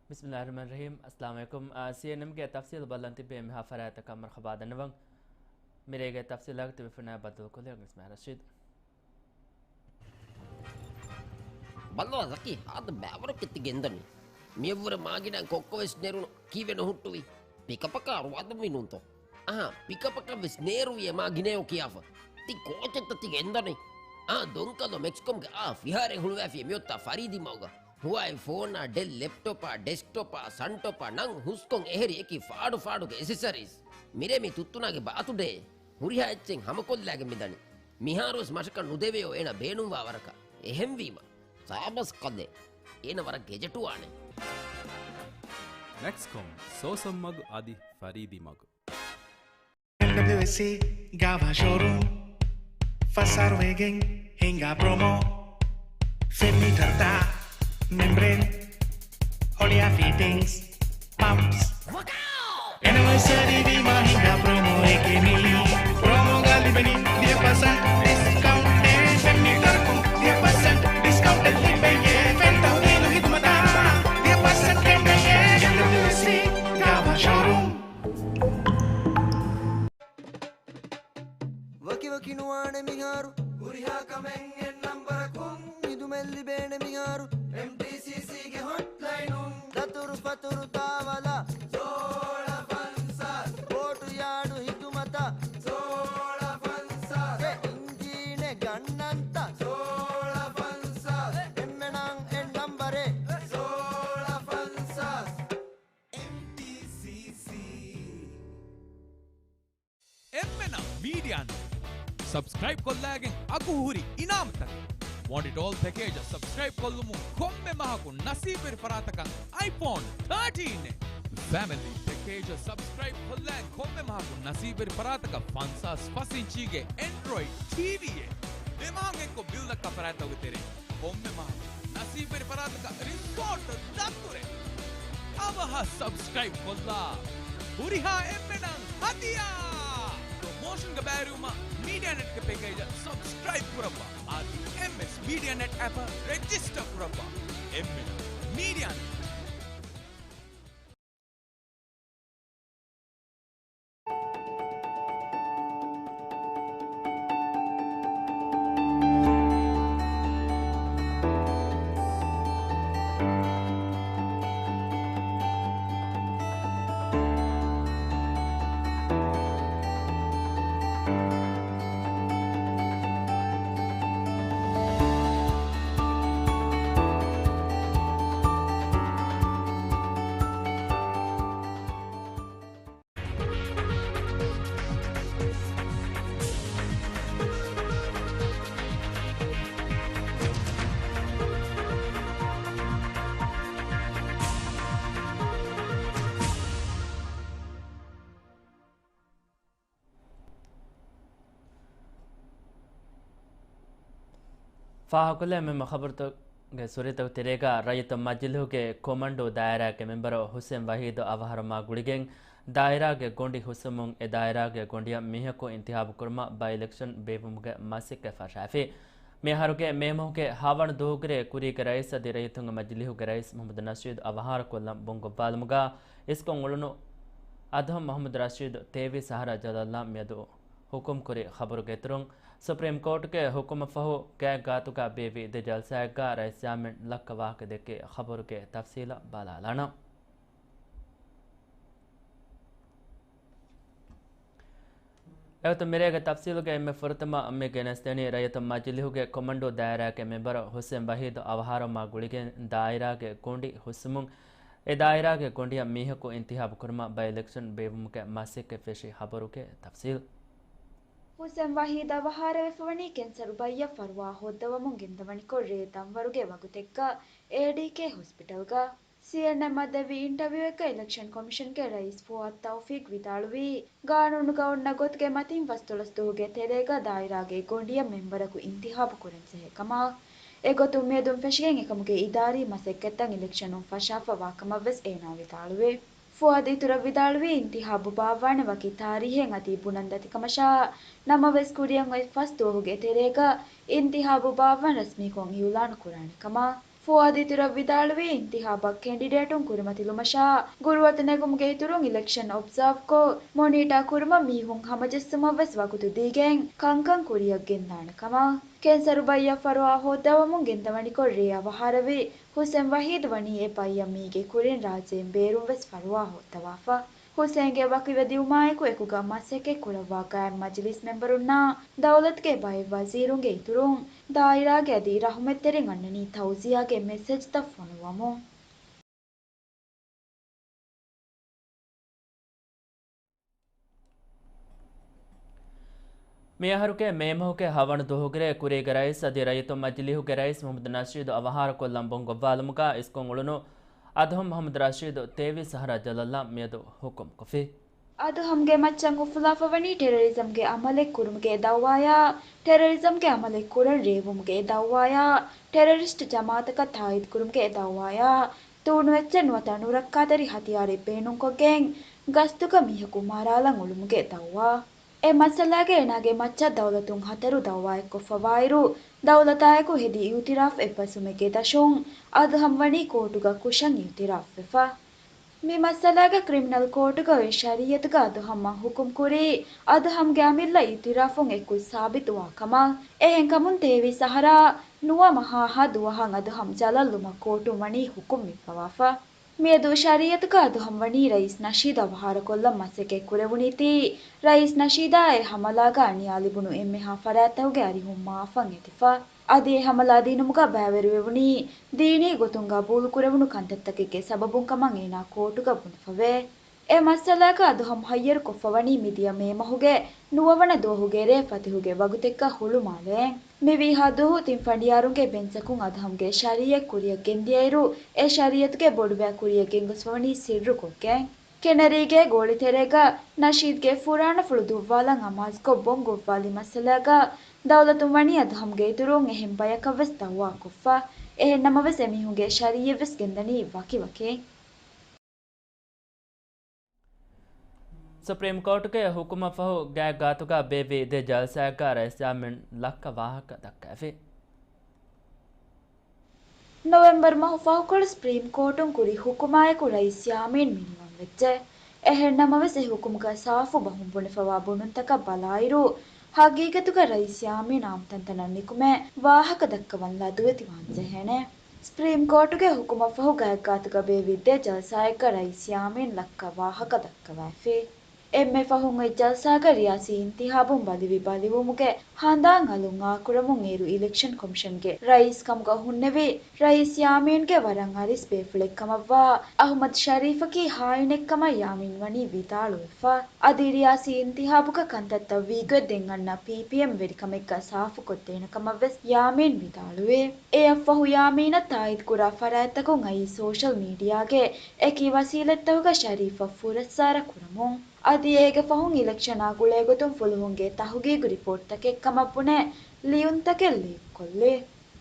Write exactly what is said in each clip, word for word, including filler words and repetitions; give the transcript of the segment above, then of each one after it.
ބިސްމިއްލާހިއްރަޙްމާނިއްރަޙީމް. އައްސަލާމު ޢަލައިކުމް. އާ، ސީއެންއެމްގެ ތަފްސީލު ބައްލަން ތިއްބެވި މިހާ ފަރާތްތަކަށް މަރުޙަބާ ދަންނަވަން. މިރޭގެ ތަފްސީލާގަ ތިބޭފުޅުންނާ ބައްދަލުކޮށްލީ އިސްމާޢީލް ރަޝީދު. ބައްލަވާ ޒަކީ، ހާދަ ބައިވަރަކަށް ތި ގެންދަނީ. މިއަށްވުރެ މާގިނަ ކޮއްކޮވެސް ނެރުނު ކީއްވެ ނުހުއްޓުވީ؟ ޕިކަޕަކާ ރުވާދަންވީ ނޫންތޯ؟ އަހާ، ޕިކަޕަކަށް ވެސް ނޭރުވިޔޭ މާ ގިނަޔޯ ކިޔާފަ. ތި ކޯޗެއްތަ ތި ގެންދަނީ؟ އާ، ދޮންކަލޯ މެކްސްކޮމްގެ އާ ފިހާރައެއް ހުޅުވައިފިޔޭ މިއޮތްތާ ފަރީދީ މަގުގަ. ހުވާއި ފޯނާ، ޑެލް ލެޕްޓޮޕާ، ޑެސްކްޓޮޕާ، ސަންޓޮޕާ ނަން ހުސްކޮން އެހެރި އެކި ފާޑު ފާޑުގެ އެސެސަރީސް. މިރޭ މީ ތުއްތުނާގެ ބާތުޑޭ. ހުރިހާ އެއްޗެއް ހަމަކޮށްލާގެން މިދަނީ. މިހާރުވެސް މަށަކަށް ނުދެވެޔޯ އޭނަ ބޭނުންވާ ވަރަކަށް. އެހެންވީމަ، ސާބަސް ކަލޭ. އޭނަ ވަރަށް ގެޖެޓުވާނެ. މެކްސްކޮމް، ސޯސަން މަގު އަދި ފަރީދީ މަގު. އެމްޑަބްލިއުއެސްސީ ގާވާ ޝޯރޫމް، ފަސް އަހަރު ވެގެން ހިނގާ ޕްރޮމޯ. ފެން މީޓަރުތައް، މެމްބްރޭން، ހޮޅިއާ ފިޓިންގްސް، ޕަމްޕްސް. އެނިވަރސަރީ ވީމާ ހިނގާ ޕްރޮމޯއެކޭ މީ. ޕްރޮމޯގަ ލިބެނީ ދިހަ ޕަސެންޓް ޑިސްކައުންޓެއް. ފެން މީޓަރަކުން ދިހަ ޕަސެންޓް ޑިސްކައުންޓެއް ލިބެޔޭ. ފެން ތަހުލީލު ހިދުމަތަށް ދިހަ ޕަސެންޓް ކެނޑެޔޭ. އެމްޑަބްލިއުއެސްސީ ގާވާ ޝޯރޫމް. ވަކިވަކި ނުވާނެ މިހާރު. ހުރިހާ ކަމެއް އެއް ނަންބަރަކުން. ހިދުމަތް ލިބޭނެ މިހާރު. އެމްޓީސީސީގެ ހޮޓްލައިނުން. ދަތުރު ފަތުރު ތާވަލަށް. ސޯޅަ ފަންސާސް. ބޯޓު ޔާޑު ހިދުމަތަށް. ސޯޅަ ފަންސާސް. އެ އިންޖީނެއް ގަންނަންތަ. ސޯޅަ ފަންސާސް. އެންމެނަށް އެއް ނަންބަރެއް. ސޯޅަ ފަންސާސް. އެމްޓީސީސީ. އެންމެނަށް މީޑިއާ ނެޓް ސަބްސްކްރައިބް ކޮށްލައިގެން އަގު ހުރި އިނާމުތަކެއް. ވޮންޓް އިޓް އޯލް ޕެކޭޖަށް ސަބްސްކްރައިބް ކޮށްލުމުން ކޮންމެ މަހަކު ނަސީބުވެރި ފަރާތަކަށް އައިފޯން ތާޓީން އެ. ފެމިލީ ޕެކޭޖަށް ސަބްސްކްރައިބް ކޮށްލައިގެން ކޮންމެ މަހަކު ނަސީބުވެރި ފަރާތަކަށް ފަންސާސް ފަސް އިންޗީގެ އެންޑްރޮއިޑް ޓީވީއެއް. ދެ މަހަށް އެއްކޮށް ބިލް ދައްކާ ފަރާތްތަކުގެ ތެރެއިން ކޮންމެ މަހަކު ނަސީބުވެރި ފަރާތަކަށް ރިސޯޓް ދަތުރެއް. އަވަހަށް ސަބްސްކްރައިބް ކޮށްލާ. ހުރިހާ އެންމެނަށް ހަދިޔާ! ޕްރޮމޯޝަންގަ ބައިވެރިވުމަށް މީޑިއާ ނެޓްގެ ޕެކޭޖަށް ސަބްސްކްރައިބް ކުރައްވާ. އަދި އެމްއެސް މީޑިއާ ނެޓް އެޕަށް ރެޖިސްޓަރ ކުރައްވާ. އެންމެނަށް މީޑިއާ ނެޓް. ފާހަގަކޮށްލައި މެންމަ ޚަބަރުތަކުގެ ސުރެތަކު ތެރޭގަ ރައްޔިތު މަޖިލީހުގެ ކޮމަންޑޫ ދާއިރާގެ މެންބަރު ހުސެން ވަހީދު އަވަހާރަވުމާ ގުޅިގެން ދާއިރާގެ ގޮނޑި ހުސްވުމުން އެ ދާއިރާގެ ގޮނޑިއަށް މީހަކު އިންތިހާބު ކުރުމަށް ބައި އިލެކްޝަން ބޭއްވުމުގެ މަސައްކަތް ފަށާފި. މި އަހަރުގެ މޭ މަހުގެ ހަވަނަ ދުވަހުގެ ކުރީގެ ރައީސް އަދި ރައްޔިތުންގެ މަޖިލީހުގެ ރައީސް މުހައްމަދު ނަޝީދު އަވަހާރަކޮށްލަން ބޮންގޮއްވާލުމުގަ އިސްކޮށް އުޅުނު އަދުހަމް މުހައްމަދު ރަޝީދު ތޭވީސް އަހަރާ ޖަލަށްލާން މިއަދު ހުކުމްކުރި ޚަބަރުގެ އިތުރުން، ސުޕްރީމް ކޯޓުގެ ހުކުމަށްފަހު ގާތްގާތުގަ ބޭއްވި ދެ ޖަލްސާއެއްގަ ރައީސް ޖާމިން ލައްކަވާހަކަ ދެއްކި ޚަބަރުގެ ތަފްސީލަށް ބަލާލާނަން. އެގޮތުން މިރޭގެ ތަފްސީލުގައި އެންމެ ފުރަތަމަ މި ގެނެސްދެނީ ރައްޔިތު މަޖިލީހުގެ ކޮމަންޑޫ ދާއިރާގެ މެންބަރު ހުސެން ވަހީދު އަވަހާރަވުމާ ގުޅިގެން ދާއިރާގެ ގޮނޑި ހުސްވުމުން އެ ދާއިރާގެ ގޮނޑިއަށް މީހަކު އިންތިހާބު ކުރުމަށް ބައި އިލެކްޝަން ބޭއްވުމުގެ މަސައްކަތް ފެށި ޚަބަރުގެ ތަފްސީލް. ހުސެން ވަހީދު އަވަހާރަވެފަވަނީ ކެންސަރު ބައްޔަށް ފަރުވާ ހޯއްދަވަމުން ގެންދަވަނިކޮށް ރޭ ދަންވަރުގެ ވަގުތެއްގަ އޭޑީކޭ ހޮސްޕިޓަލްގަ. ސީއެންއެމްއަށް ދެއްވި އިންޓަވިއުއެއްގަ އިލެކްޝަން ކޮމިޝަންގެ ރައީސް ފުއާދު ތައުފީޤް ވިދާޅުވީ، ގާނޫނުގަ އޮންނަ ގޮތުގެ މަތިން ފަސްދޮޅަސް ދުވަހުގެ ތެރޭގަ ދާއިރާގެ ގޮނޑިއަށް މެންބަރަކު އިންތިހާބު ކުރަން ޖެހޭ ކަމަށް. އެގޮތުން މިއަދުން ފެށިގެން އެކަމުގެ އިދާރީ މަސައްކަތްތައް އިލެކްޝަނުން ފަށާފަވާ ކަމަށްވެސް އޭނާ ވިދާޅުވި. ފުއާދު އިތުރަށް ވިދާޅުވީ، އިންތިހާބު ބާއްވާނެ ވަކި ތާރީހެއް އަދި ބުނަން ދަތިކަމަށާ، ނަމަވެސް ކުރިއަށް އޮތް ފަސް ދުވަހުގެ ތެރޭގަ އިންތިހާބު ބާއްވަން ރަސްމީކޮށް އިއުލާނު ކުރާނެ ކަމަށް. ފުއާދު އިތުރަށް ވިދާޅުވީ، އިންތިހާބަށް ކެންޑިޑޭޓުން ކުރިމަތިލުމަށާ ގުރުއަތު ނެގުމުގެ އިތުރުން އިލެކްޝަން އޮބްޒާވްކޮށް، މޮނީޓާ ކުރުމަށް މީހުން ހަމަޖެއްސުމަށް ވެސް ވަގުތު ދީގެން ކަންކަން ކުރިއަށް ގެންދާނެ ކަމަށް. ކެންސަރު ބައްޔަށް ފަރުވާ ހޯއްދަވަމުން ގެންދަވަނިކޮށް ރޭ އަވަހާރަވި ހުސެން ވަހީދު ވަނީ އެ ބައްޔަށް މީގެ ކުރިން ރާއްޖޭން ބޭރުން ވެސް ފަރުވާ ހޯއްދަވާފަ. ހުސެންގެ ވަކިވެ ދިއުމާއެކު އެކުގަ މަސައްކަތް ކުރައްވާ ގާތް މަޖިލީސް މެމްބަރުންނާ ދައުލަތުގެ ބައެއް ވަޒީރުންގެ އިތުރުން ދާއިރާގެ އަދި ރަހުމަތްތެރިން އަންނަނީ ތައުޒިޔާގެ މެސެޖްތައް ފޮނުއްވަމުން. މިއަހަރުގެ މޭ މަހުގެ ހަވަނު ދުވަހުގެ ކުރީގެ ރައީސް އަދި ރައްޔިތުން މަޖިލީހުގެ ރައީސް މުހައްމަދު ނަޝީދު އަވަހާރަކޮށްލަން ބޮން ގޮއްވާލުމުގަ އިސްކޮށް އުޅުނު އަދުހަމް މުހައްމަދު ރަޝީދު ތޭވީސް އަހަރަށް ޖަލަށްލާން މިއަދު ހުކުމްކޮށްފި. އަދުހަމްގެ މައްޗަށް އުފުލާފަވަނީ ޓެރަރިޒަމްގެ އަމަލެއް ކުރުމުގެ ދައުވާޔާ، ޓެރަރިޒަމްގެ އަމަލެއް ކުރަން ރޭވުމުގެ ދައުވާޔާ، ޓެރަރިސްޓް ޖަމާއަތަކަށް ތާއީދު ކުރުމުގެ ދައުވާޔާ، ދޫނުއެއްޗެއް ނުވަތަ ނުރައްކާތެރި ހަތިޔާރެއް ބޭނުންކޮށްގެން ގަސްތުގަ މީހަކު މަރާލަން އުޅުމުގެ ދައުވާ. އެ މައްސަލާގަ އޭނާގެ މައްޗަށް ދައުލަތުން ހަތަރު ދައުވާއެއް ކޮށްފަވާއިރު، ދައުލަތާއެކު ހެދި އިއުތިރާފް އެއްބަސްވުމެއްގެ ދަށުން އަދުހަމް ވަނީ ކޯޓުގަ ކުށަށް އިއުތިރާފްވެފަ. މި މައްސަލާގަ ކްރިމިނަލް ކޯޓުގަ އޮތް ޝަރީއަތުގަ އަދުހަމްއަށް ހުކުމް ކުރީ، އަދުހަމްގެ އަމިއްލަ އިއުތިރާފުން އެކު ސާބިތުވާ ކަމަށް. އެހެންކަމުން ތޭވީސް އަހަރާ ނުވަ މަހާ ހަ ދުވަހަށް އަދުހަމް ޖަލަށްލުމަށް ކޯޓުން ވަނީ ހުކުމް މިއްވަވާފަ. މިއަދު ޝަރީއަތުގަ އަދުހަމް ވަނީ ރައީސް ނަޝީދު އަވަހާރަކޮށްލަން މަސައްކަތް ކުރެވުނީތީ، ރައީސް ނަޝީދާ އެ ހަމަލާގަ އަނިޔާ ލިބުނު އެންމެހާ ފަރާތްތަކުގެ އަރިހުން މާފަށް އެދިފަ. އަދި އެ ހަމަލާ ދިނުމުގަ ބައިވެރިވެވުނީ ދީނީ ގޮތުން ގަބޫލުކުރެވުނު ކަންތައްތަކެއްގެ ސަބަބުން ކަމަށް އޭނާ ކޯޓުގަ ބުނެފަވޭ. އެ މައްސަލާގަ އަދުހަމް ހައްޔަރު ކޮށްފަވަނީ މިދިޔަ މޭ މަހުގެ ނުވަވަނަ ދުވަހުގެ ރޭ ފަތިހުގެ ވަގުތެއްގަ ހުޅުމާލޭން. މިވީހާ ދުވަހު ތިން ފަނޑިޔާރުންގެ ބެންޗަކުން އަދުހަމްގެ ޝަރީއަތް ކުރިއަށް ގެންދިޔައިރު، އެ ޝަރީއަތުގެ ބޮޑުބައި ކުރިއަށް ގެންގޮސްފަވަނީ ސިއްރުކޮށްގެން. ކެނަރީގެ ގޯޅިތެރޭގަ ނަޝީދްގެ ފުރާނަފުޅު ދުއްވާލަން އަމާޒުކޮށް ބޮން ގޮއްވާލި މައްސަލާގަ ދައުލަތުން ވަނީ އަދުހަމްގެ އިތުރުން އެހެން ބަޔަކަށް ވެސް ދައުވާ ކޮށްފަ. އެހެން ނަމަވެސް އެމީހުންގެ ޝަރީއަތް ވެސް ގެންދަނީ ވަކިވަކިން. ސުޕްރީމް ކޯޓުގެ ހުކުމަށް ފަހު ގާތްގާތުގަ ބޭއްވި ދެ ޖަލްސާއެއްގަ ރައީސް ޔާމީން ލައްކަ ވާހަކަ ދައްކައިފި. ނޮވެމްބަރު މަހު ފަހުކޮޅު ސްޕްރީމް ކޯޓުން ކުރި ހުކުމާއެކު ރައީސް ޔާމީން މިނިވަންވެއްޖެ. އެހެން ނަމަވެސް އެ ހުކުމުގަ ސާފު ބަހުން ބުނެފަވާ ބުނުންތަކަށް ބަލާއިރު، ހަގީގަތުގަ ރައީސް ޔާމީން އާއްމު ތަންތަނަށް ނިކުމެ ވާހަކަ ދައްކަވަން ލަދުވެތިވާން ޖެހޭނެ. ސްޕްރީމް ކޯޓުގެ ހުކުމަށްފަހު ގާތްގާތުގަ ބޭއްވި ދެ ޖަލްސާއެއްގަ ރައީސް ޔާމީން ލައްކަ ވާހަކަ ދައްކަވައިފި. އެންމެ ފަހުން އޮތް ޖަލްސާގަ ރިޔާސީ އިންތިހާބުން ބަލިވި ބަލިވުމުގެ ހަނދާން އަލުން އާކުރަމުން އޭރު އިލެކްޝަން ކޮމިޝަންގެ ރައީސް ކަމުގަ ހުންނެވި ރައީސް ޔާމީންގެ ވަރަށް އަރިސް ބޭފުޅެއްކަމަށްވާ އަހުމަދު ޝަރީފަކީ ހާއިނެއްކަމަށް ޔާމީން ވަނީ ވިދާޅުވެފަ. އަދި ރިޔާސީ އިންތިހާބުގަ ކަންތައްތައް ވީގޮތް ދެން އަންނަ ޕީޕީއެމް ވެރިކަމެއްގަ ސާފުކޮށްދޭނެ ކަމަށްވެސް ޔާމީން ވިދާޅުވި. އެއަށްފަހު ޔާމީނަށް ތާއީދުކުރާ ފަރާތްތަކުން އައީ ސޯޝަލް މީޑިއާގެ އެކި ވަސީލަތްތަކުގަ ޝަރީފަށް ފުރައްސާރަ ކުރަމުން. އަދި އޭގެ ފަހުން އިލެކްޝަނާ ގުޅޭގޮތުން ފުލުހުންގެ ތަހުގީގު ރިޕޯޓްތަކެއްކަމަށް ބުނެ ލިޔުންތަކެއް ލީކްކޮށްލި.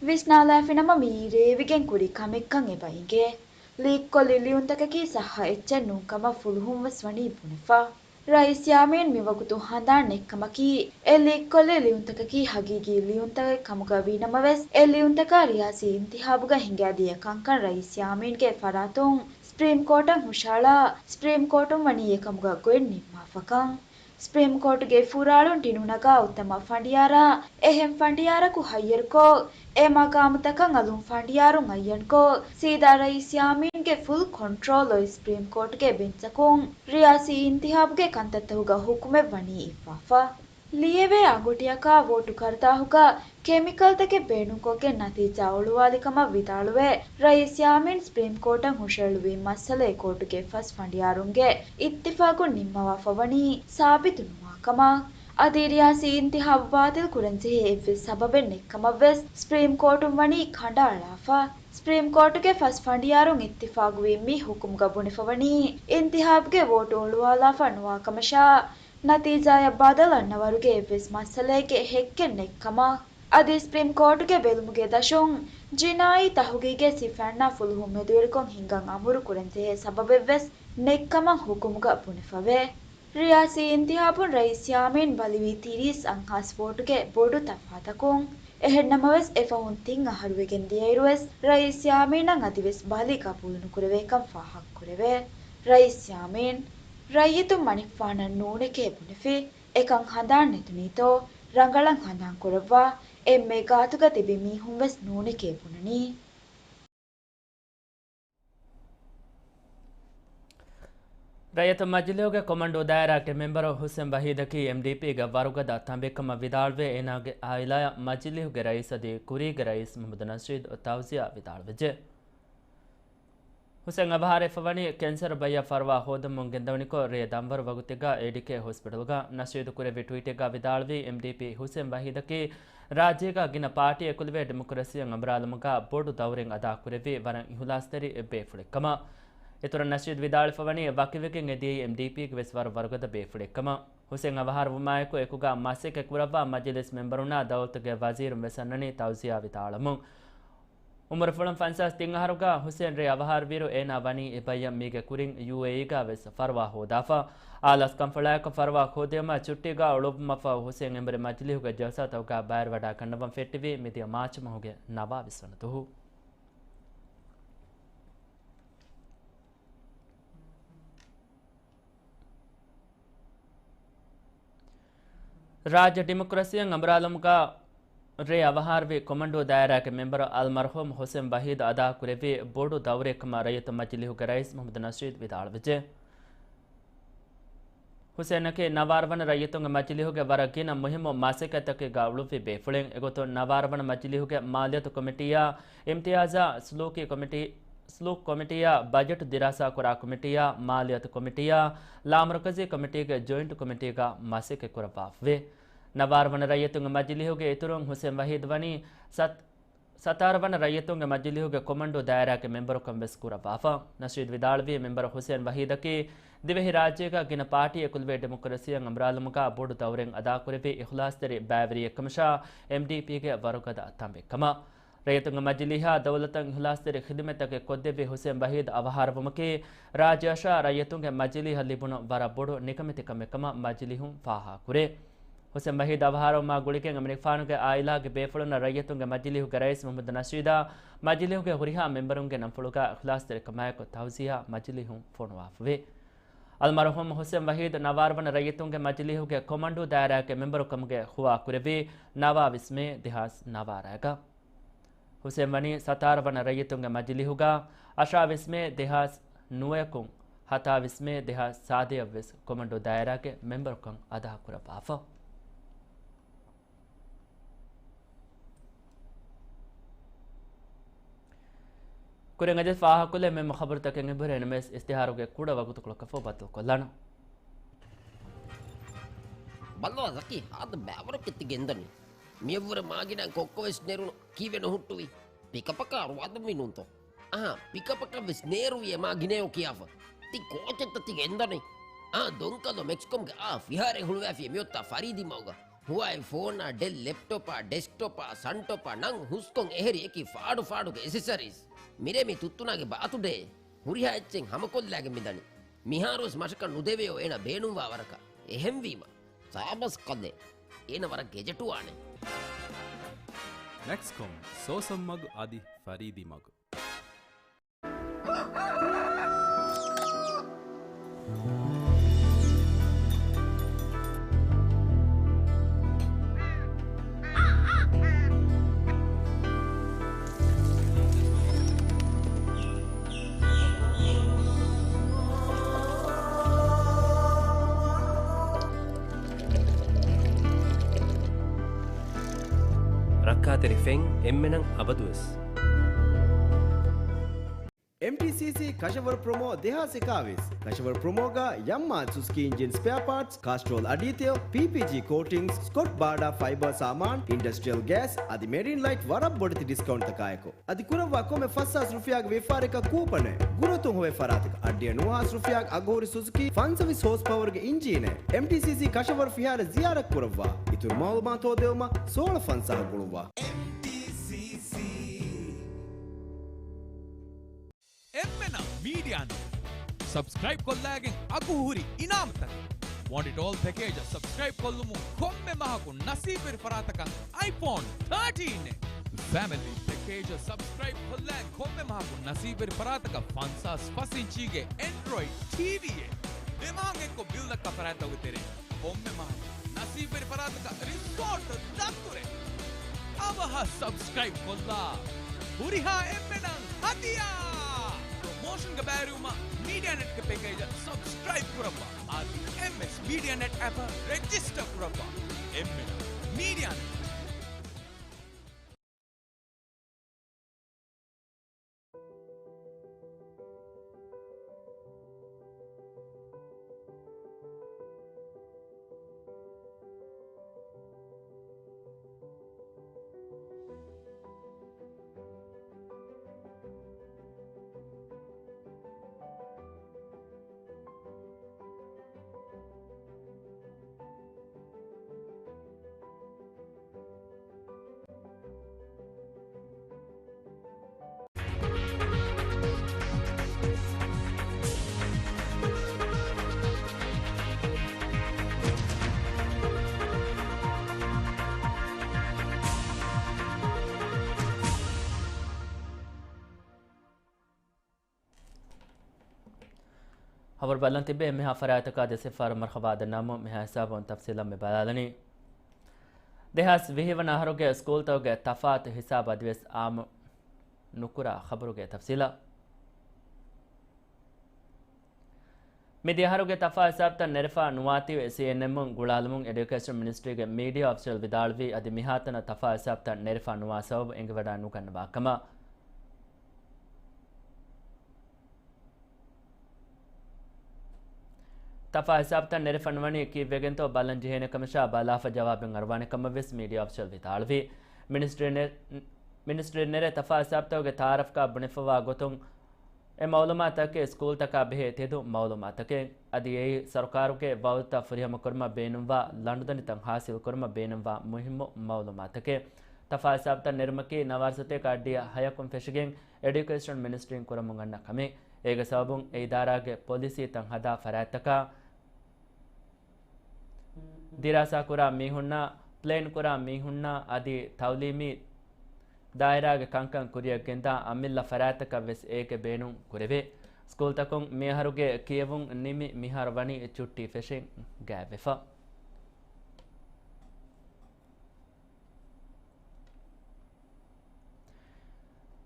ވިސްނާލާފިނަމަ މިއީ ރޭވިގެން ކުރި ކަމެއްކަން އެބަ އިނގޭ. ލީކްކޮށްލި ލިޔުންތަކަކީ ސައްހަ އެއްޗެއް ނޫންކަމަށް ފުލުހުން ވެސް ވަނީ ބުނެފަ. ރައީސް ޔާމީން މިވަގުތު ހަނދާން ނެތްކަމަކީ، އެ ލީކްކޮށްލި ލިޔުންތަކަކީ ހަގީގީ ލިޔުންތަކެއް ކަމުގަ ވީނަމަވެސް، އެ ލިޔުންތަކާ ރިޔާސީ އިންތިހާބުގަ ހިނގާދިޔަ ކަންކަން ރައީސް ޔާމީންގެ ފަރާތުން ސްޕްރީމް ކޯޓަށް ހުށަހަޅާ، ސްޕްރީމް ކޯޓުން ވަނީ އެކަމުގަ ގޮތް ނިންމާފަކަން. ސްޕްރީމް ކޯޓުގެ ފުރާޅުން ޓިނުނަގާ އުއްތަމަ ފަނޑިޔާރާ އެހެން ފަނޑިޔާރަކު ހައްޔަރުކޮށް، އެ މަގާމުތަކަށް އަލުން ފަނޑިޔާރުން އައްޔަންކޮށް، ސީދާ ރައީސް ޔާމީންގެ ފުލް ކޮންޓްރޯލް އޮތް ސްޕްރީމް ކޯޓުގެ ބެންޗަކުން ރިޔާސީ އިންތިހާބުގެ ކަންތައްތަކުގަ ހުކުމެއް ވަނީ އިއްވާފަ. ލިޔެވޭ އަނގޮޓިއަކާ ވޯޓު ކަރުދާހުގަ ކެމިކަލްތަކެއް ބޭނުންކޮށްގެން ނަތީޖާ އޮޅުވާލި ކަމަށް ވިދާޅުވެ، ރައީސް ޔާމީން ސްޕްރީމް ކޯޓަށް ހުށަހެޅުވި މައްސަލައެއް ކޯޓުގެ ފަސް ފަނޑިޔާރުންގެ އިއްތިފާގުން ނިންމަވާފަ ވަނީ ސާބިތުނުވާ ކަމަށް. އަދި ރިޔާސީ އިންތިހާބު ބާތިލް ކުރަންޖެހޭ އެއްވެސް ސަބަބެއް ނެތްކަމަށްވެސް ސްޕްރީމް ކޯޓުން ވަނީ ކަނޑައަޅާފަ. ސްޕްރީމް ކޯޓުގެ ފަސް ފަނޑިޔާރުން އިއްތިފާގުވި މި ހުކުމުގަ ބުނެފަ ވަނީ އިންތިހާބުގެ ވޯޓު އޮޅުވާލާފަ ނުވާ ކަމަށާ، ނަތީޖާޔަށް ބަދަލު އަންނަވަރުގެ އެއްވެސް މައްސަލައެއްގެ ހެއްކެއް ނެތްކަމަށް. އަދި ސްޕްރީމް ކޯޓުގެ ބެލުމުގެ ދަށުން ޖިނާއީ ތަހުގީގެއް ސިފައިންނާ ފުލުހުން މެދުވެރިކޮށް ހިންގަން އަމުރު ކުރަންޖެހޭ ސަބަބެއްވެސް ނެތްކަމަށް ހުކުމުގަ ބުނެފަވޭ. ރިޔާސީ އިންތިހާބުން ރައީސް ޔާމީން ބަލިވީ ތިރީސް އަށްހާސް ވޯޓުގެ ބޮޑު ތަފާތަކުން. އެހެންނަމަވެސް، އެފަހުން ތިން އަހަރު ވެގެން ދިޔައިރުވެސް، ރައީސް ޔާމީނަށް އަދިވެސް ބަލި ގަބޫލުނުކުރެވޭކަން ފާހަގަކުރެވޭ. ރައީސް ޔާމީން، ރައްޔިތުން މަނިކުފާނަށް ނޫނެކޭ ބުނެފި، އެކަން ހަނދާން ނެތުނީތޯ، ރަނގަޅަށް ހަނދާން ކުރައްވާ، އެންމެ ގާތުގަ ތިބި މީހުން ވެސް ނޫނެކޭ ބުނަނީ. ރައްޔިތު މަޖިލީހުގެ ކޮމަންޑޫ ދާއިރާގެ މެމްބަރު ހުސެން ވަހީދަކީ އެމްޑީޕީގެ ވަރުގަދަ ތަނބެއްކަމަށް ވިދާޅުވެ، އޭނާގެ އާއިލާއަށް މަޖިލީހުގެ ރައީސް އަދި ކުރީގެ ރައީސް މުހައްމަދު ނަޝީދު ތައުޒިޔާ ވިދާޅުވެއްޖެ. ހުސެން އަވަހާރަވެފަވަނީ ކެންސަރު ބައްޔަށް ފަރުވާ ހޯދަމުން ގެންދަވަނިކޮށް، ރޭ ދަންވަރު ވަގުތެއްގަ އޭޑިކޭ ހޮސްޕިޓަލްގަ. ނަޝީދު ކުރެއްވި ޓްވީޓެއްގަ ވިދާޅުވީ، އެމްޑީޕީ ހުސެން ވަހީދަކީ ރާއްޖޭގަ ގިނަ ޕާޓީ އެކުލެވޭ ޑިމޮކްރަސީއަށް އަނބުރާލުމުގަ ބޮޑު ދައުރެއް އަދާކުރެއްވި ވަރަށް އިހުލާސްތެރި ބޭފުޅެއްކަމަށް. އިތުރަށް ނަޝީދު ވިދާޅުވެފަވަނީ، ވަކިވެގެން އެދިޔައީ އެމްޑީޕީގެ ވެސް ވަރަށް ވަރުގަދަ ބޭފުޅެއްކަމަށް. ހުސެން އަވަހާރަވުމާއެކު އެކުގަ މަސައްކަތް ކުރައްވާ މަޖިލިސް މެމްބަރުންނާ ދައުލަތުގެ ވަޒީރުން ވެސް އަންނަނީ ތައުޒިޔާ ވިދާޅަމުން. އުމުރުފުޅުން ފަންސާސް ތިން އަހަރުގަ ހުސެން ރޭ އަވަހާރަވިއިރު އޭނާ ވަނީ އެބައްޔަށް މީގެ ކުރިން ޔޫއޭއީގަ ވެސް ފަރުވާ ހޯދާފަ. އާލާސްކަންފަޅާއެކު ފަރުވާ ހޯދިޔަމާ ޗުއްޓީގަ އުޅުއްވުމަށްފަހު ހުސެން އެނބުރި މަޖިލީހުގެ ޖަލްސާތަކުގަ ބައިވެރިވަޑައިގަންނަވަން ފެއްޓެވި މިދިޔަ މާޗު މަހުގެ ނަވާވީސް ވަނަ ދުވަހު. ރާއްޖެ ޑިމޮކްރަސީއަށް އަނބުރާލުމުގަ ރޭ އަވަހާރަވި ކޮމަންޑޫ ދާއިރާގެ މެމްބަރު އަލްމަރްޙޫމް ހުސެން ވަހީދު އަދާކުރެއްވި ބޮޑު ދައުރެއްކަމަށް ރައްޔިތު މަޖިލީހުގެ ރައީސް މުހައްމަދު ނަޝީދު ވިދާޅުވެއްޖެ. ހުސެންއަކީ ނަވާރަ ވަނަ ރައްޔިތުންގެ މަޖިލީހުގެ ވަރަށް ގިނަ މުހިއްމު މަސައްކަތްތަކެއްގަ އުޅުއްވި ބޭފުޅެއް. އެގޮތުން ނަވާރަ ވަނަ މަޖިލީހުގެ މާލިޔަތު ކޮމިޓީއާ، އިމްތިޔާޒާ ސުލޫކީ ކޮމިޓީ، ސުލޫކް ކޮމިޓީއާ، ބަޖެޓު ދިރާސާކުރާ ކޮމިޓީއާ، މާލިޔަތު ކޮމިޓީއާ، ލާމަރުކަޒީ ކޮމިޓީގެ ޖޮއިންޓް ކޮމިޓީގަ މަސައްކަތް ކުރައްވާފަވޭ. ނަވާރަ ވަނަ ރައްޔިތުންގެ މަޖިލީހުގެ އިތުރުން ހުސެން ވަހީދު ވަނީ ސަތް، ސަތާރަ ވަނަ ރައްޔިތުންގެ މަޖިލީހުގެ ކޮމަންޑޫ ދާއިރާގެ މެމްބަރުކަން ވެސް ކުރައްވާފަ. ނަޝީދު ވިދާޅުވީ، މެމްބަރު ހުސެން ވަހީދަކީ ދިވެހި ރާއްޖޭގަ ގިނަ ޕާޓީ އެކުލެވޭ ޑިމޮކްރަސީއަށް އަނބުރާލުމުގަ ބޮޑު ދައުރެއް އަދާކުރެއްވި އިހުލާސްތެރި ބައިވެރިއެއްކަމަށާ އެމްޑީޕީގެ ވަރުގަދަ ތަނބެއްކަމަށް. ރައްޔިތުންގެ މަޖިލީހާ ދައުލަތަށް އިހުލާސްތެރި ޚިދުމަތްތަކެއް ކޮށްދެއްވި ހުސެން ވަހީދު އަވަހާރަވުމަކީ، ރާއްޖެއަށާ ރައްޔިތުންގެ މަޖިލީހަށް ލިބުނު ވަރަށް ބޮޑު ނިކަމެތިކަމެއްކަމަށް މަޖިލީހުން ފާހަގަކުރޭ. ހުސެން ވަހީދު އަވަހާރަވުމާ ގުޅިގެން އަމިނިފާނުގެ އާއިލާގެ ބޭފުޅުންނަށް ރައްޔިތުންގެ މަޖިލީހުގެ ރައީސް މުހައްމަދު ނަޝީދާ މަޖިލީހުގެ ހުރިހާ މެމްބަރުންގެ ނަންފުޅުގަ އިޚްލާސްތެރިކަމާއެކު ތައުޒިޔާ މަޖިލީހުން ފޮނުވާފަވޭ. އަލްމަރުޙޫމް ހުސެން ވަހީދު ނަވާރަ ވަނަ ރައްޔިތުންގެ މަޖިލީހުގެ ކޮމަންޑޫ ދާއިރާގެ މެމްބަރުކަމުގެ ހުވާ ކުރެއްވީ ނަވާވީސް މޭ ދެހާސް ނަވާރައިގަ. ހުސެން ވަނީ ސަތާރަ ވަނަ ރައްޔިތުންގެ މަޖިލީހުގަ އަށާވީސް މޭ ދެހާސް ނުވަޔަކުން ހަތާވީސް މޭ ދެހާސް ސާދަޔަށްވެސް ކޮމަންޑޫ ދާއިރާގެ މެމްބަރުކަން އަދާކުރައްވާފަ. ކުރިން އަދި ފާހަގަކޮށްލެވޭ މެންމު ޚަބަރުތަކެއް އެބަހުރޭ ނަމަވެސް، އިސްތިހާރުގެ ކުޑަ ވަގުތުކޮޅަކަށްފަހު ބައްދަލުކޮށްލާނަން. ބައްލަވާ ޒަކީ، ހާދަ ބައިވަރު ކެތި ގެންދަނީ. މިއަށްވުރެ މާގިނަ ކޮއްކޮ ވެސް ނެރުނު. ކީއްވެ ނުހުއްޓުވީ؟ ޕިކަޕަކާ ރުވާދުންވީ ނޫންތޯ؟ އަހާ، ޕިކަޕަކަށް ވެސް ނޭރުވި އެ މާގިނައޯ ކިޔާފަ. ތި ކޯޗެއްތަ ތި ގެންދަނީ؟ އާ، ދޮންކަލޯ މެކްސްކޮމްގެ އާ ފިހާރައެއް ހުޅުވާފި މިއޮތާ ފަރީދީ މަގުގަ. ހުވާއި ފޯނާ، ޑެލް ލެޕްޓޮޕާ، ޑެސްކްޓޮޕާ، ސަންޓޮޕާ، ނަން ހުސްކޮން އެހެރި އެކި ފާޑު ފާޑުގެ އެސެސަރީސް. މިރޭ މި ތުއްތުނާގެ ބާތުޑޭ. ހުރިހާ އެއްޗެއް ހަމަކޮށްލާގެން މިދަނީ. މިހާރުވެސް މަށަކަށް ނުދެވެޔޯ އޭނަ ބޭނުންވާ ވަރަކަށް. އެހެންވީމަ، ސާބަސް ކަލޭ. އޭނަ ވަރަށް ގެޖެޓުވާނެ. މެކްސްކޮމް، ސޯސަން މަގު އަދި ފަރީދީ މަގު. ރައްކާތެރި ފެން އެންމެނަށް އަބަދުވެސް. އެމްޓީސީސީ ކަށަވަރު ޕްރޮމޯ ދެހާސް އެކާވީސް. ކަށަވަރު ޕްރޮމޯގަ ޔަމްމާ ސުޒުކީ އިންޖިން ސްޕެއާ ޕާޓްސް، ކާސްޓްރޯލް އަޑީތެލް، ޕީޕީޖީ ކޯޓިންގްސް، ސްކޮޓް ބާޑާ ފައިބަރ ސާމާން، އިންޑަސްޓްރިއަލް ގޭސް އަދި މެރިން ލައިޓް ވަރަށް ބޮޑެތި ޑިސްކައުންޓްތަކާއެކު. އަދި ކުރައްވާ ކޮންމެ ފަސް ހާސް ރުފިޔާގެ ވިޔަފާރިއަކަށް ކޫޕަނެއް. ގުރަތުން ހޮވޭ ފަރާތަކަށް އަށްޑިހަ ނުވަ ހާސް ރުފިޔާގެ އަގުހުރި ސުޒުކީ ފަންސަވީސް ހޯސް ޕަވަރުގެ އިންޖީނެއް. އެމްޓީސީސީ ކަށަވަރު ފިހާރަ ޒިޔާރަތް ކުރައްވާ. އިތުރު މައުލޫމާތު ހޯދެވުމަށް ސޯޅަ ފަންސާހަށް ގުޅުއްވާ. އެމްޓީސީސީ. އެންމެނަށް މީޑިއާ ނޫން ސަބްސްކްރައިބް ކޮށްލައިގެން އަގުހުރި އިނާމުތަކެއް. ވަން އެންޑް އޯލް ޕެކޭޖަށް ސަބްސްކްރައިބް ކޮށްލުމުން ކޮންމެ މަހަކު ނަސީބުވެރި ފަރާތަކަށް އައިފޯން ތާޓީން އެ. ފެމިލީ ޕެކޭޖަށް ސަބްސްކްރައިބް ކޮށްލާ ކޮންމެ މަހަކު ނަސީބުވެރި ފަރާތަކަށް ފަންސާސް ފަސް އިންޗީގެ އެންޑްރޮއިޑް ޓީވީއެއް. ދެ މަހަށް އެއްކޮށް ބިލް ދައްކާ ފަރާތްތަކުގެ ތެރެއިން ކޮންމެ މަހަކު ނަސީބުވެރި ފަރާތަކަށް ރިސޯޓް ދަތުރެއް. އަވަހަށް ސަބްސްކްރައިބް ކޮށްލާ ހުރިހާ އެންމެނަށް ހަދިޔާ! ޕްރޮމޯޝަންގެ ބައިވެރިވުމަށް މީޑިއާ ނެޓްގެ ޕެކޭޖަށް ސަބްސްކްރައިބް ކުރައްވާ. އަދި އެމްއެސް މީޑިއާ ނެޓް އެޕަށް ރެޖިސްޓަރ ކުރައްވާ. އެންމެނަށް މީޑިއާ ނެޓް. ހަވަރު ބަލަން ތިބޭ އެންމެހާ ފަރާތަކާ ދެ ސިފަރު މަރުހަބާ ދަންނަވަމުން މިހާ ހިސާބުން ތަފްސީލަށް މި ބަލާލަނީ. ދެހާސް ވިހި ވަނަ އަހަރުގެ ސްކޫލްތަކުގެ ތަފާތު ހިސާބު އަދިވެސް އާއްމު ނުކުރާ ޚަބަރުގެ ތަފްސީލަށް. މިދިޔަ އަހަރުގެ ތަފާ ހިސާބުތައް ނެރެފާ ނުވާތީވެ ސީއެންއެމުން ގުޅާލުމުން އެޑިއުކޭޝަން މިނިސްޓްރީގެ މީޑިއާ އޮފިޝަލް ވިދާޅުވީ އަދި މިހާތަނަށް ތަފާ ހިސާބުތައް ނެރެފާ ނުވާ ސަބަބު އެނގިވަޑައި ނުގަންނަވާ ކަމަށް. ތަފާ ހިސާބުތައް ނެރެފަ ނުވަނީ ކީއްވެގެންތޯ ބަލަން ޖެހޭނެ ކަމަށާ ބަލާފަ ޖަވާބެއް އަރުވާނެ ކަމަށް ވެސް މީޑިއާ އޮފިޝަލް ވިދާޅުވީ. މިނިސްޓްރީ ނެ-، މިނިސްޓްރީ ނެރޭ ތަފާ ހިސާބުތަކުގެ ތައާރަފްގާ ބުނެފަވާ ގޮތުން އެ މައުލޫމާތަކީ ސްކޫލްތަކާ ބެހޭ ތެދު މައުލޫމާތަކެއް. އަދި އެއީ ސަރުކާރުގެ ވައުދުތައް ފުރިހަމަކުރުމަށް ބޭނުންވާ ލަނޑުދަނޑިތައް ހާސިލްކުރުމަށް ބޭނުންވާ މުހިއްމު މައުލޫމާތަކެއް. ތަފާ ހިސާބުތައް ނެރުމަކީ ނަވާރަސަތޭކަ އައްޑިހަ ހަޔަކުން ފެށިގެން އެޑިއުކޭޝަން މިނިސްޓްރީން ކުރަމުން އަންނަ ކަމެއް. އޭގެ ސަބަބުން އެ އިދާރާގެ ޕޮލިސީތައް ހަދާ ފަރާތްތަކާ ދިރާސާކުރާ މީހުންނާ، ޕްލޭންކުރާ މީހުންނާ އަދި ތައުލީމީ ދާއިރާގެ ކަންކަން ކުރިއަށް ގެންދާ އަމިއްލަ ފަރާތްތަކަށް ވެސް އޭގެ ބޭނުން ކުރެވޭ. ސްކޫލްތަކުން މިއަހަރުގެ ކިޔެވުން ނިމި މިހާރު ވަނީ ޗުއްޓީ ފެށިން ގާތްވެފަ.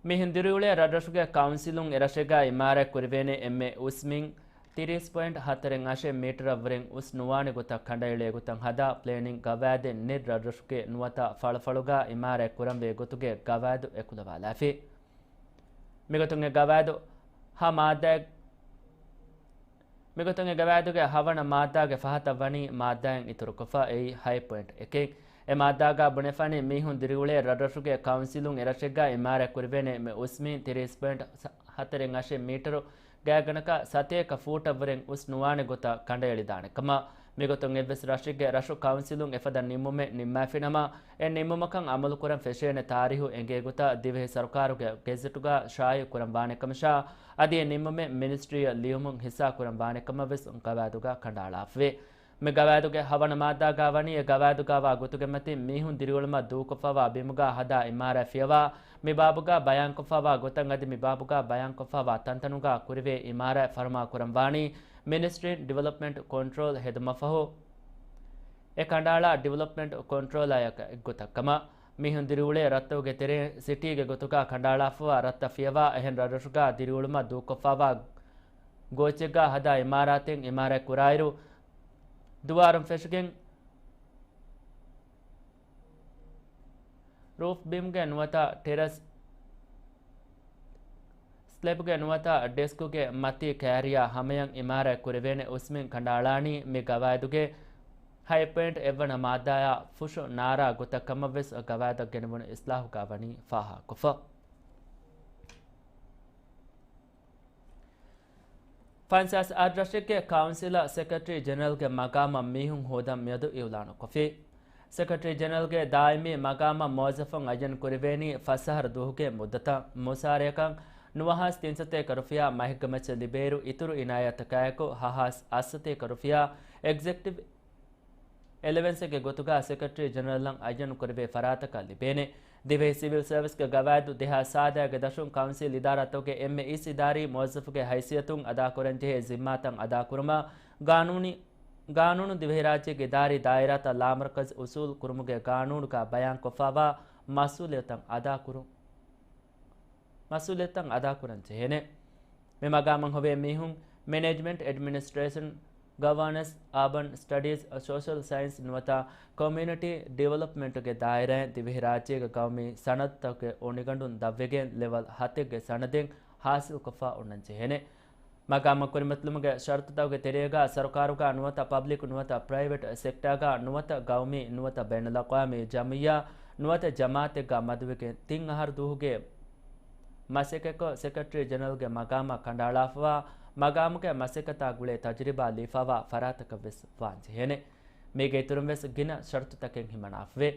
މިހެން ދިރިއުޅޭ ރަށްރަށުގެ ކައުންސިލުން އެރަށެއްގަ އިމާރާތް ކުރެވޭނެ އެންމެ އުސް މިން ތިރީސް ޕޮއިންޓް ހަތަރެއް އަށެއް މީޓަރަށްވުރެން އުސް ނުވާނެ ގޮތަށް ކަނޑައެޅޭ ގޮތަށް ހަދާ ޕްލޭނިން ގަވާއިދެއް ނެތް ރަށްރަށުގެ ނުވަތަ ފަޅަފަޅުގަ އިމާރާތް ކުރަންވޭ ގޮތުގެ ގަވާއިދު އެކުލަވާލާފި. މިގޮތުން އެ ގަވާއިދު ހަ މާއްދާއެއް، މިގޮތުން އެ ގަވާއިދުގެ ހަވަނަ މާއްދާގެ ފަހަތަށް ވަނީ މާއްދާއިން އިތުރުކޮށްފަ އެއީ ހަތް ޕޮއިންޓް އެކެއް. އެ މާއްދާގަ ބުނެފަނީ މީހުން ދިރިއުޅޭ ރަށްރަށުގެ ކައުންސިލުން އެރަށެއްގަ އިމާރާތް ކުރެވޭނެ އެންމެ އުސް މިން ތިރީސް ޕޮއިންޓް ހަތަރެއް އަށެއް މީޓަރު ގާތްގަނޑަކަށް ސަތޭކަ ފޫޓަށްވުރެން އުސް ނުވާނެ ގޮތަށް ކަނޑައެޅިދާނެ ކަމަށް. މިގޮތުން އެއްވެސް ރަށެއްގެ ރަށު ކައުންސިލުން އެފަދަ ނިންމުމެއް ނިންމާފިނަމަ، އެ ނިންމުމަކަށް އަމަލުކުރަން ފެށޭނެ ތާރީހު އެނގޭ ގޮތަށް ދިވެހި ސަރުކާރުގެ ގެޒެޓުގަ ޝާއިޢު ކުރަން ވާނެ ކަމަށާ، އަދި އެ ނިންމުމެއް މިނިސްޓްރީއަށް ލިޔުމުން ހިއްސާ ކުރަން ވާނެ ކަމަށް ވެސް ގަވާއިދުގަ ކަނޑައަޅާފަވޭ. މި ގަވާއިދުގެ ހަވަނަ މާއްދާގަ ވަނީ އެ ގަވާއިދުގަ ވާ ގޮތުގެ މަތިން މީހުން ދިރިއުޅުމަށް ދޫކޮށްފަވާ ބިމުގަ ހަދާ އިމާރާތް ފިޔަވާ، މި ބާބުގަ ބަޔާންކޮށްފަވާ ގޮތަށް އަދި މި ބާބުގަ ބަޔާންކޮށްފަވާ ތަންތަނުގަ ކުރެވޭ އިމާރާތް ފަރުމާ ކުރަން ވާނީ މިނިސްޓްރީން ޑިވެލޮޕްމަންޓް ކޮންޓްރޯލް ހެދުމަށްފަހު، އެ ކަނޑައަޅާ ޑިވެލޮޕްމަންޓް ކޮންޓްރޯލާއަކަށް އެއްގޮތަށް ކަމަށް. މީހުން ދިރިއުޅޭ ރަށްތަކުގެ ތެރެއިން ސިޓީގެ ގޮތުގަ ކަނޑައަޅާފަވާ ރަށްތައް ފިޔަވާ، އެހެން ރަށްރަށުގަ ދިރިއުޅުމަށް ދޫކޮށްފަވާ ގޯއްޗެއްގަ ހަދާ އިމާރާތެއް އިމާރާތް ކުރާއިރު، ދުވާރުން ފެށިގެން ރޫފް ބީމްގެ ނުވަތަ ޓެރަސް ސްލެބްގެ ނުވަތަ ޑެސްކުގެ މަތީ ކާރިޔާ ހަމަޔަށް އިމާރާތް ކުރެވޭނެ އުސް މިން ކަނޑައަޅާނީ މި ގަވާއިދުގެ ހަތް ޕޮއިންޓް އެއްވަނަ މާއްދާއާ ފުށު ނާރާ ގޮތަށް ކަމަށް ވެސް ގަވާއިދަށް ގެނެވުނު އިސްލާހުގަ ވަނީ ފާހަގަކޮށްފަ. ފަންސާސް އަށް ރަށެއްގެ ކައުންސިލަށް ސެކްރެޓަރީ ޖެނެރަލްގެ މަގާމަށް މީހުން ހޯދަން މިއަދު އިއުލާނުކޮށްފި. ސެކްރެޓަރީ ޖެނެރަލްގެ ދާއިމީ މަގާމަށް މުވައްޒަފުން އައްޔަން ކުރެވޭނީ ފަސް އަހަރު ދުވަހުގެ މުއްދަތަށް. މުސާރަޔަކަށް ނުވަހާސް ތިންސަތޭކަ ރުފިޔާ މަހެއްގެ މައްޗަށް ލިބޭއިރު، އިތުރު އިނާޔަތަކާއެކު ހަހާސް އަށްސަތޭކަ ރުފިޔާ އެގްޒެކްޓިވް އެލަވެންސެއްގެ ގޮތުގަ ސެކްރެޓަރީ ޖެނެރަލްއަށް އައްޔަނު ކުރެވޭ ފަރާތަކަށް ލިބޭނެ. ދިވެހި ސިވިލް ސަރވިސްގެ ގަވާއިދު ދެހާސް ސާދައިގެ ދަށުން ކައުންސިލް އިދާރާތަކުގެ އެންމެ އިސް އިދާރީ މުވައްޒަފުގެ ހައިސިއްޔަތުން އަދާކުރަންޖެހޭ ޒިންމާތައް އަދާކުރުމަށް ގާނޫނީ، ގާނޫނު ދިވެހިރާއްޖޭގެ އިދާރީ ދާއިރާތައް ލާމަރުކަޒު އުސޫލު ކުރުމުގެ ގާނޫނުގަ ބަޔާންކޮށްފައިވާ މަސްއޫލިއްޔަތުތައް އަދާކުރުން. މަސްއޫލިއްޔަތުތައް އަދާކުރަން ޖެހޭނެ. މި މަގާމަށް ހޮވޭ މީހުން މެނޭޖްމަންޓް، އެޑްމިނިސްޓްރޭޝަން، ގަވަރނަންސް، އާބަން ސްޓަޑީޒް، ސޯޝަލް ސައިންސް ނުވަތަ ކޮމިއުނިޓީ ޑިވެލޮޕްމަންޓުގެ ދާއިރާއިން ދިވެހިރާއްޖޭގެ ގައުމީ ސަނަދުތަކުގެ އޮނިގަނޑުން ދަށްވެގެން ލެވެލް ހަތެއްގެ ސަނަދެއް ހާސިލްކޮށްފަ އޮންނަން ޖެހޭނެ. މަގާމަށް ކުރިމަތިލުމުގެ ޝަރުތުތަކުގެ ތެރޭގަ ސަރުކާރުގަ ނުވަތަ ޕަބްލިކް ނުވަތަ ޕްރައިވެޓް ސެކްޓާގަ ނުވަތަ ގައުމީ ނުވަތަ ބައިނަލްއަޤްވާމީ ޖަމިއްޔާ ނުވަތަ ޖަމާއަތެއްގަ މަދުވެގެން ތިން އަހަރު ދުވަހުގެ މަސައްކަތްކޮށް، ސެކްރެޓަރީ ޖެނެރަލްގެ މަގާމަށް ކަނޑައަޅާފައިވާ، މަގާމުގެ މަސައްކަތާ ގުޅޭ ތަޖުރިބާ ލިބިފައިވާ ފަރާތަކަށް ވެސް ވާން ޖެހޭނެ. މީގެ އިތުރުން ވެސް ގިނަ ޝަރުތުތަކެއް ހިމަނާފަވޭ.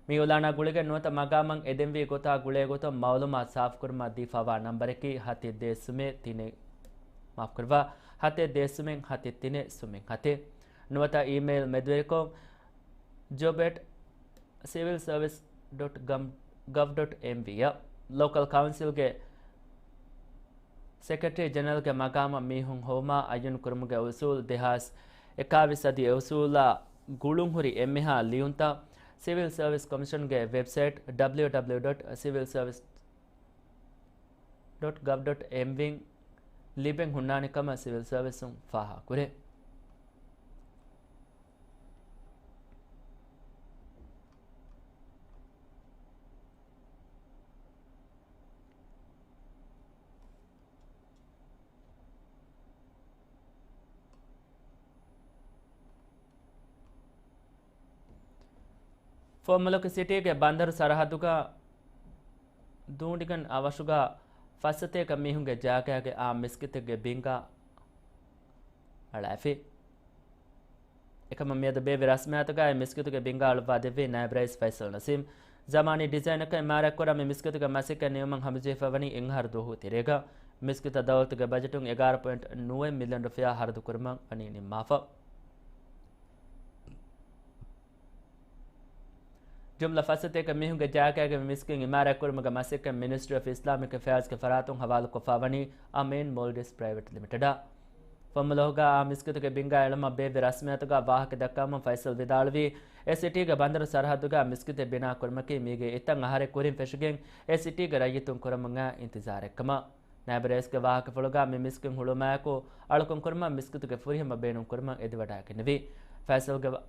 މި އިއުލާނާ ގުޅިގެން ނުވަތަ މަގާމަށް އެދެންވީ ގޮތާ ގުޅޭ ގޮތަށް މައުލޫމާތު ސާފުކުރުމަށް ދީފައިވާ ނަންބަރަކީ ހަތެއް ދޭއް ސުމެއް ތިނެއް، މާފުކުރައްވާ، ހަތެއް ދޭއް ސުމެއް ހަތެއް ތިނެއް ސުމެއް ހަތެއް. ނުވަތަ އީމެއިލް މެދުވެރިކޮށް، ޖޮބް އެޓް ސިވިލް ސަރވިސް ޑޮޓް ގަވް ޑޮޓް އެމް ވީ އަށް. ލޯކަލް ކައުންސިލްގެ ސެކްރެޓަރީ ޖެނެރަލްގެ މަގާމަށް މީހުން ހޮވުމާ އައްޔަނު ކުރުމުގެ އުސޫލު ދެހާސް އެކާވީސް އަދި އެ އުސޫލާ ގުޅުންހުރި އެންމެހާ ލިޔުންތައް ސިވިލް ސަރވިސް ކޮމިޝަންގެ ވެބްސައިޓް ޑަބްލިއު ޑަބްލިއު ޑޮޓް ސިވިލް ސަރވިސް ޑޮޓް ގަވް ޑޮޓް އެމް ވިން ލިބެން ހުންނާނެ ކަމަށް ސިވިލް ސަރވިސުން ފާހަގަކުރޭ. ފޮއްމުލަކު ސިޓީގެ ބަނދަރު ސަރަހައްދުގަ ދޫނޑިގަން އަވަށުގަ ފައްސަތޭކަ މީހުންގެ ޖާގައިގެ އާ މިސްކިތެއްގެ ބިންގާ އަޅާފި. އެކަމަށް މިއަދު ބޭއްވި ރަސްމިއްޔާތުގައި މިސްކިތުގެ ބިންގާ އަޅުއްވާ ދެއްވީ ނާއިބް ރައީސް ފައިސަލް ނަސީމް. ޒަމާނީ ޑިޒައިނަކަށް އިމާރާތްކުރާ މި މިސްކިތުގެ މަސައްކަތް ނިމުމަށް ހަމަޖެހިފައިވަނީ އެއް އަހަރު ދުވަހު ތެރޭގަ. މިސްކިތަށް ދައުލަތުގެ ބަޖެޓުން އެގާރަ ޕޮއިންޓް ނުވަ މިލިއަން ރުފިޔާ ހަރަދުކުރުމަށް ވަނީ ނިންމާފަ. ޖުމްލަ ފައްސަތޭކަ މީހުންގެ ޖާގައިގެ މި މިސްކިތް އިމާރާތްކުރުމުގެ މަސައްކަތް މިނިސްޓްރީ އޮފް އިސްލާމިކް އެފެއާޒްގެ ފަރާތުން ހަވާލުކޮށްފައިވަނީ އަމީން މޯލްޑިވްސް ޕްރައިވެޓް ލިމިޓެޑަށް. ފޮއްމުލަކުގަ އާ މިސްކިތުގެ ބިންގާ އެޅުމަށް ބޭއްވި ރަސްމިއްޔާތުގަ ވާހަކަ ދައްކަވަމުން ފައިސަލް ވިދާޅުވީ، އެ ސިޓީގެ ބަނދަރު ސަރަހައްދުގަ މިސްކިތެއް ބިނާ ކުރުމަކީ މީގެ އެތައް އަހަރެއް ކުރިން ފެށިގެން އެ ސިޓީގެ ރައްޔިތުން ކުރަމުން އައި އިންތިޒާރެއް ކަމަށް. ނައިބް ރައީސްގެ ވާހަކަފުޅުގަ މި މިސްކިތް ހުޅުވުމާއެކު އަޅުކަން ކުރުމަށް މިސްކިތުގެ ފުރިހަމަ ބޭނުން ކުރުމަށް އެދިވަޑައިގެންނެވި. ފައިސަލްގެ ވާ-،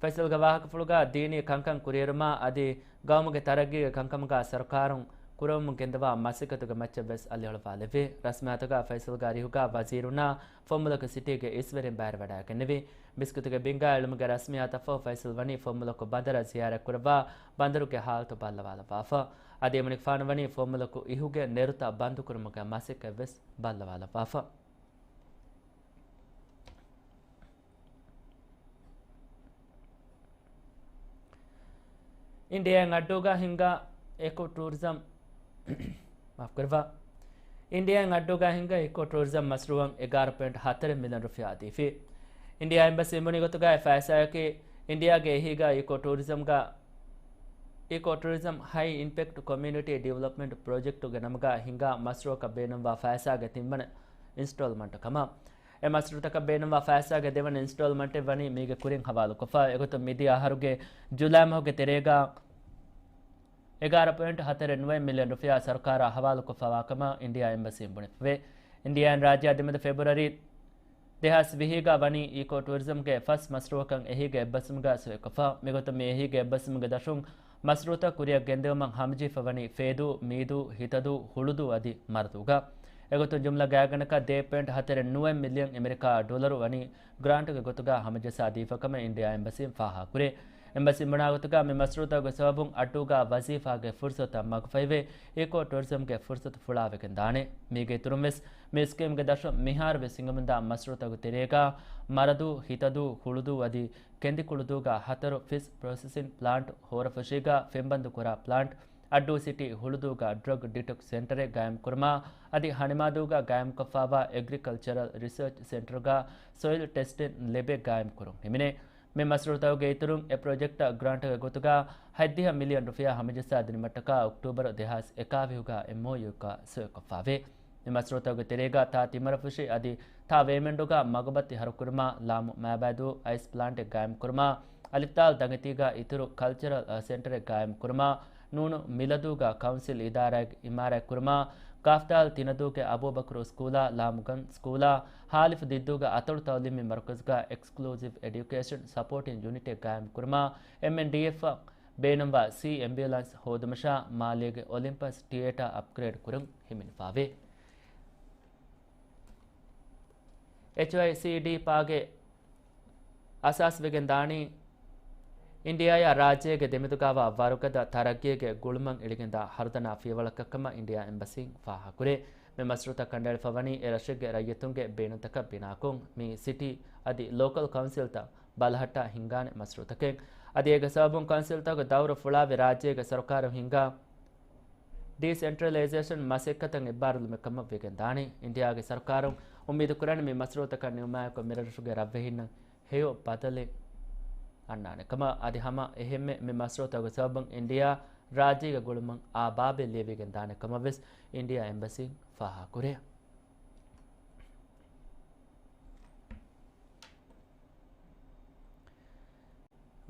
ފައިސަލްގެ ވާހަކަފުޅުގަ ދީނީ ކަންކަން ކުރިއެރުމާ އަދި ގައުމުގެ ތަރައްގީގެ ކަންކަމުގަ ސަރުކާރުން ކުރަމުން ގެންދަވާ މަސައްކަތުގެ މައްޗަށް ވެސް އަލިއަޅުވާލެއްވި. ރަސްމިއްޔާތުގަ ފައިސަލްގެ އަރިހުގަ ވަޒީރުންނާ ފޮއްމުލަކު ސިޓީގެ އިސްވެރިން ބައިވެރިވަޑައިގެންނެވި. މިސްކިތުގެ ބިންގާ އެޅުމުގެ ރަސްމިއްޔާތަށްފަހު ފައިސަލް ވަނީ ފޮއްމުލަކު ބަނދަރަށް ޒިޔާރަތްކުރައްވާ ބަނދަރުގެ ހާލަތު ބައްލަވާލައްވާފަ. އަދި އެމަނިކުފާނު ވަނީ ފޮއްމުލަކު އިހުގެ ނެރުތައް ބަންދުކުރުމުގެ މަސައްކަތް ވެސް ބައްލަވާލައްވާފަ. އިންޑިއާއިން އައްޑޫގަ ހިންގާ އިކޯ ޓޫރިޒަމް، މާފުކުރައްވާ. އިންޑިއާއިން އައްޑޫގަ ހިންގާ އިކޯ ޓޫރިޒަމް މަޝްރޫއަށް އެގާރަ ޕޮއިންޓް ހަތަރެއް މިލިއަން ރުފިޔާ ދީފި. އިންޑިއާ އެމްބަސީން ބުނި ގޮތުގައި ފައިސާއަކީ އިންޑިއާގެ އެހީގަ އިކޯ ޓޫރިޒަމްގަ، އިކޯ ޓޫރިޒަމް ހައި އިމްޕެކްޓް ކޮމިއުނިޓީ ޑިވެލޮޕްމަންޓް ޕްރޮޖެކްޓުގެ ނަމުގަ ހިންގާ މަޝްރޫއަކަށް ބޭނުންވާ ފައިސާގެ ތިންވަނަ އިންސްޓޯލްމަންޓް ކަމަށް. އެ މަޝްރޫއަތަކަށް ބޭނުންވާ ފައިސާގެ ދެވަނަ އިންސްޓޯލްމަންޓެއް ވަނީ މީގެ ކުރިން ހަވާލުކޮށްފަ. އެގޮތުން މިދިޔަ އަހަރުގެ ޖުލައި މަހުގެ ތެރޭގަ އެގާރަ ޕޮއިންޓް ހަތަރެއް ނުވަ މިލިއަން ރުފިޔާ ސަރުކާރަށް ހަވާލުކޮށްފައިވާ ކަމަށް އިންޑިއާ އެމްބަސީން ބުނެފަވޭ. އިންޑިއާއިން ރާއްޖެއާ ދެމެދު ފެބްރުއަރީ ދެހާސް ވިހިގަ ވަނީ އީކޯ ޓޫރިޒަމްގެ ފަސް މަޝްރޫއަކަށް އެހީގެ އެއްބަސްވުމުގަ ސޮއިކޮށްފަ. މިގޮތުން މި އެހީގެ އެއްބަސްވުމުގެ ދަށުން މަޝްރޫއުތައް ކުރިއަށް ގެންދެވުމަށް ހަމަޖެހިފަ ވަނީ ފޭދޫ، މީދޫ، ހިތަދޫ، ހުޅުދޫ އަދި މަރަދޫގަ. އެގޮތުން ޖުމްލަ ގާތްގަނޑަކަށް ދޭއް ޕޮއިންޓް ހަތަރެއް ނުވަ މިލިއަން އެމެރިކާ ޑޮލަރު ވަނީ ގްރާންޓުގެ ގޮތުގަ ހަމަޖައްސާ ދީފަ ކަމަށް އިންޑިއާ އެމްބަސީން ފާހަގަކުރޭ. އެމްބަސީން ބުނާ ގޮތުގަ މި މަޝްރޫއުތަކުގެ ސަބަބުން އައްޑޫގަ ވަޒީފާގެ ފުރުސަތުތައް މަގުފައިވެ، އީކޯ ޓޫރިޒަމްގެ ފުރުސަތު ފުޅާވެގެން ދާނެ. މީގެ އިތުރުން ވެސް މި ސްކީމްގެ ދަށުން މިހާރު ވެސް ހިނގަމުންދާ މަޝްރޫއުތަކު ތެރޭގަ މަރަދޫ، ހިތަދޫ، ހުޅުދޫ އަދި ކެނދިކުޅުދޫގަ ހަތަރު ފިޝް ޕްރޮސެސިން ޕްލާންޓް، ހޯރަފުށީގަ ފެންބަންދުކުރާ ޕްލާންޓް، އައްޑޫ ސިޓީ ހުޅުދޫގަ ޑްރަގް ޑިޓޮކްސް ސެންޓަރެއް ގާއިމްކުރުމާ، އަދި ހަނިމާދޫގަ ގާއިމްކޮށްފާވާ އެގްރިކަލްޗަރަލް ރިސަރޗް ސެންޓަރުގަ ސޮއިލް ޓެސްޓިން ލެބެއް ގާއިމްކުރުން ހިމެނޭ. މި މަޝްރޫޢުތަކުގެ އިތުރުން އެ ޕްރޮޖެކްޓަށް ގްރާންޓުގެ ގޮތުގަ ހަތްދިހަ މިލިއަން ރުފިޔާ ހަމަޖައްސާދިނުމަށްޓަކާ އޮކްޓޫބަރު ދެހާސް އެކާވީހުގަ އެމްއޯޔޫއަކަށް ސޮއިކޮށްފާވޭ. މި މަޝްރޫޢުތަކުގެ ތެރޭގަ ތާ ތިމަރަފުށި އަދި ތާ ވޭމެންޑުގަ މަގުބައްތި ހަރުކުރުމާ، ލާމު މާބައިދޫ އައިސް ޕްލާންޓެއް ގާއިމްކުރުމާ، އަލިފްތާލް ދަނގެތީގަ އިތުރު ކަލްޗަރަލް ސެންޓަރެއް ގާއިމްކުރުމާ، ނޫނު މިލަދޫގަ ކައުންސިލް އިދާރާއެއް އިމާރާތްކުރުމާ، ކާފްތާލް ތިނަދޫގެ އަބޫބަކުރު ސްކޫލާ، ލާމުގަން ސްކޫލާ، ހާލިފް ދިއްދޫގެ އަތޮޅު ތައުލީމީ މަރުކަޒުގަ އެކްސްކްލޫސިވް އެޑިއުކޭޝަން ސަޕޯޓިން ޔުނިޓެއް ގާއިމްކުރުމާ، އެމްއެންޑީއެފްއަށް ބޭނުންވާ ސީ އެމްބިއުލަންސް ހޯދުމަށާ، މާލޭގެ އޮލިމްޕަސް ޓިއޭޓާ އަޕްގްރޭޑް ކުރުން ހިމެނިފާވޭ. އެޗްވައިސީޑީ ޕާގެ އަސާސްވެގެން ދާނީ، އިންޑިއާއާ ރާއްޖޭގެ ދެމެދުގައިވާ ވަރުގަދަ ތަރައްގީގެ ގުޅުމަށް އިޅިގެންދާ ހަރުދަނާ ފިޔަވަޅަކަށް ކަމަށް އިންޑިއާ އެމްބަސީން ފާހަގަކުރޭ. މި މަޝްރޫޢުތައް ކަނޑައެޅިފަ ވަނީ އެ ރަށެއްގެ ރައްޔިތުންގެ ބޭނުންތަކަށް ބިނާކޮށް، މި ސިޓީ އަދި ލޯކަލް ކައުންސިލްތައް ބަލަހައްޓާ ހިންގާނެ މަޝްރޫޢުތަކެއް. އަދި އޭގެ ސަބަބުން ކައުންސިލްތަކުގެ ދައުރު ފުޅާވެ ރާއްޖޭގެ ސަރުކާރުން ހިންގާ ޑީސެންޓްރަލައިޒޭޝަން މަސައްކަތަށް އެއްބާރުލުމެއް ކަމަށް ވެގެން ދާނެ. އިންޑިއާގެ ސަރުކާރުން އުއްމީދު ކުރަނީ މި މަޝްރޫޢުތަކަށް ނިއުމާއެކު މިރަށުގެ ރަށްވެހިންނަށް ހެޔޮ ބަދަލެއް އަންނާނެ ކަމަށް. އަދި ހަމަ އެހެންމެ މި މަޝްރޫޢުތަކުގެ ސަބަބުން އިންޑިއާ ރާއްޖޭގެ ގުޅުމަށް އާ ބާބެއް ލިޔެވިގެން ދާނެ ކަމަށް ވެސް އިންޑިއާ އެމްބަސީން ފާހަގަކުރޭ.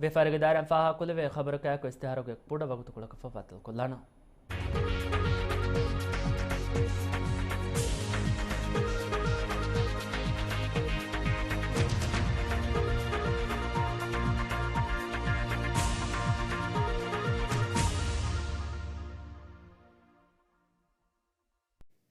ވިޔަފާރިގެ ދާއިރާއިން ފާހަގަކުރެވޭ ޚަބަރަކާއެކު އިސްތިހާރުގެ ކުޑަ ވަގުތުކޮޅަކަށް ފަށް ބައްދަލުކޮށްލާނަން.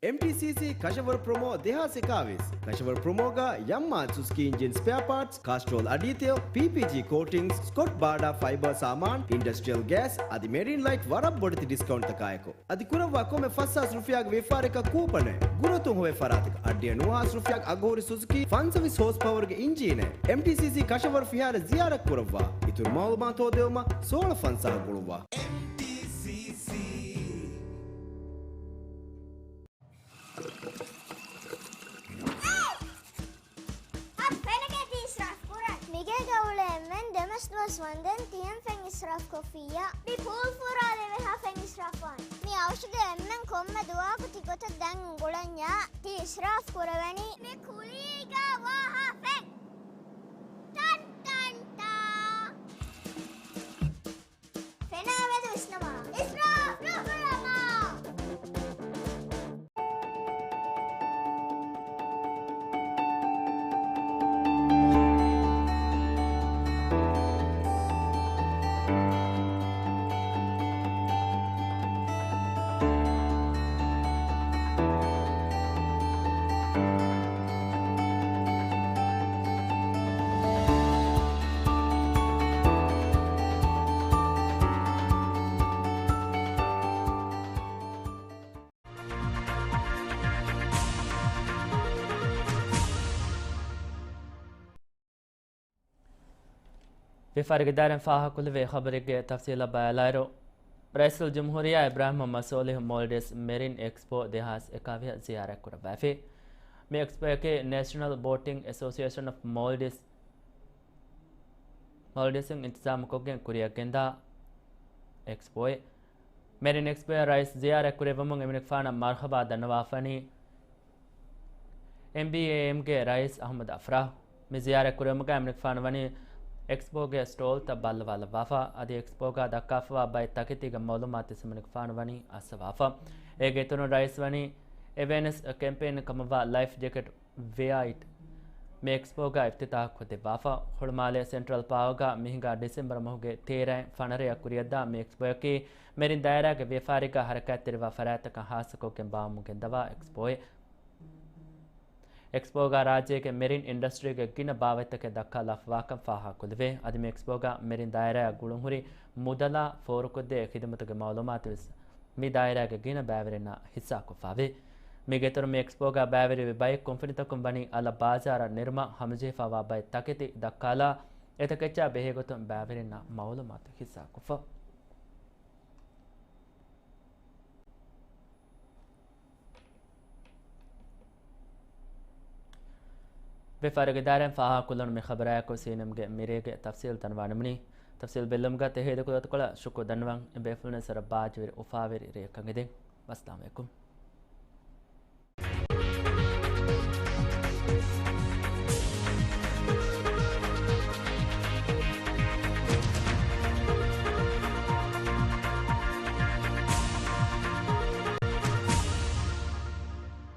އެމްޓީސީސީ ކަށަވަރު ޕްރޮމޯ ދެހާސް އެކާވީސް. ކަށަވަރު ޕްރޮމޯގަ ޔަމްމާ ސުޒުކީ އިންޖިން ސްޕެއާ ޕާޓްސް، ކާސްޓްރޯލް އަޑީތެލް، ޕީޕީޖީ ކޯޓިންގްސް، ސްކޮޓް ބާޑާ ފައިބަ ސާމާން، އިންޑަސްޓްރިއަލް ގޭސް އަދި މެރިން ލައިޓް ވަރަށް ބޮޑެތި ޑިސްކައުންޓްތަކާއެކު. އަދި ކުރައްވާ ކޮންމެ ފަސް ހާސް ރުފިޔާގެ ވިޔަފާރިއަކަށް ކޫޕަނެއް. ގުރަތުން ހޮވޭ ފަރާތަކަށް އައްޑިހަ ނުވަ ހާސް ރުފިޔާގެ އަގުހުރި ސުޒުކީ ފަންސަވީސް ހޯސް ޕަވަރުގެ އިންޖީނެއް. އެމްޓީސީސީ ކަށަވަރު ފިހާރަ ޒިޔާރަތް ކުރައްވާ. އިތުރު މައުލޫމާތު ހޯދެވުމަށް ސޯޅަ ފަންސާހަށް ގުޅުއްވާ. އެމްޓީސީސީ. އަދި ފެނަކޭ ތި އިސްރާފް ކުރަން. މިގޭގަ އުޅޭ އެންމެން ދެމަސް ދުވަސް ވަންދެން ތިޔަން ފެން އިސްރާފް ކޮށްފިއްޔާ. މި ޕޫލް ފުރާލެވޭ ހާ ފެން އިސްރާފް ވާން. މި އަވަށުގެ އެންމެން ކޮންމެ ދުވަހަކު ތި ގޮތަށް ދަން އުނގުޅަންޏާ. ތި އިސްރާފް ކުރެވެނީ. މި ކުލީގަ ވާ ހާ ފެން. ޓަން ޓަން ޓާ. ފެނާ މެދު ވިސްނަމާ. އިސްރާފް ނުކުރަމާ. ވިޔަފާރިގެ ދާއިރާއިން ފާހަގަކުރެވޭ ޚަބަރެއްގެ ތަފްސީލަށް ބައިވެލާއިރު، ރައީސުލްޖުމްހޫރިއްޔާ އިބްރާހިމް މުޙައްމަދު ސޯލިހު މޯލްޑިވްސް މެރިން އެކްސްޕޯ ދެހާސް އެކާވީހަށް ޒިޔާރަތް ކުރައްވައިފި. މި އެކްސްޕޯއަކީ ނޭޝަނަލް ބޯޓިންގ އެސޯސިއޭޝަން އޮފް މޯލްޑިވްސް، މޯލްޑިވްސްއިން އިންތިޒާމުކޮށްގެން ކުރިއަށްގެންދާ އެކްސްޕޯއެއް. މެރިން އެކްސްޕޯއަށް ރައީސް ޒިޔާރަތް ކުރެއްވުމުން އެމަނިކުފާނަށް މަރުޙަބާ ދަންނަވާފަނީ އެމްބީއޭއެމްގެ ރައީސް އަޙްމަދު އަފްރާހް. މި ޒިޔާރަތް ކުރެވުމުގައި އެމަނިކުފާނު ވަނީ އެކްސްޕޯގެ ސްޓޯލްތައް ބައްލަވާލައްވާފަ، އަދި އެކްސްޕޯގަ ދައްކާފަވާ ބައެއް ތަކެތީގެ މައުލޫމާތު ވެސް އެމަނިކުފާނު ވަނީ އައްސަވާފަ. އޭގެ އިތުރުން ރައީސް ވަނީ އެވެނެސް ކެމްޕޭން ކަމަށްވާ ލައިފް ޖެކެޓް ވެއާއިޓް މި އެކްސްޕޯގަ އިފްތިތާޙް ކޮށްދެއްވާފަ. ހުޅުމާލޭ ސެންޓްރަލް ޕާކްގަ މިހިނގާ ޑިސެމްބަރު މަހުގެ ތޭރައިން ފަނަރައަށް ކުރިއަށްދާ މި އެކްސްޕޯއަކީ މެރިން ދާއިރާގެ ވިޔަފާރީގަ ހަރަކާތްތެރިވާ ފަރާތްތަކަށް ހާއްސަކޮށްގެން ބާއްވަމުން ގެންދަވާ އެކްސްޕޯއެއް. އެކްސްޕޯގަ ރާއްޖޭގެ މެރިން އިންޑަސްޓްރީގެ ގިނަ ބާވަތްތަކެއް ދައްކާލާފަވާކަން ފާހަގަކުރެވޭ. އަދި މި އެކްސްޕޯގަ މެރިން ދާއިރާއަށް ގުޅުންހުރި މުދަލާ ފޯރުކޮށްދޭ ޚިދުމަތުގެ މައުލޫމާތު ވެސް މި ދާއިރާގެ ގިނަ ބައިވެރިންނަށް ހިއްސާކޮށްފަވޭ. މީގެ އިތުރުން މި އެކްސްޕޯގަ ބައިވެރިވި ބައެއް ކުންފުނިތަކުން ވަނީ އަލަށް ބާޒާރަށް ނެރުމަށް ހަމަޖެހިފަވާ ބައެއް ތަކެތި ދައްކާލާ، އެތަކެއްޗާ ބެހޭގޮތުން ބައިވެރިންނަށް މައުލޫމާތު ހިއްސާކޮށްފަ. ވިޔަފާރި އިދާރާއިން ފާހަގަކޮށްލުނު މި ޚަބަރާއެކު ސީއެންއެމްގެ މިރޭގެ ތަފްސީލް ދަންނަވާނަމުނީ. ތަފްސީލް ބެއްލުމުގަ ތެހެއްދު ކުދަތުކޮޅަށް ޝުކުރު ދަންނަވަން. އެބޭފުޅުން ސަރަ ބާއްޖަވެރި އުފާވެރި ރެއެއްކަން އެދެން. ވައްސަލާމް އަލައިކުމް.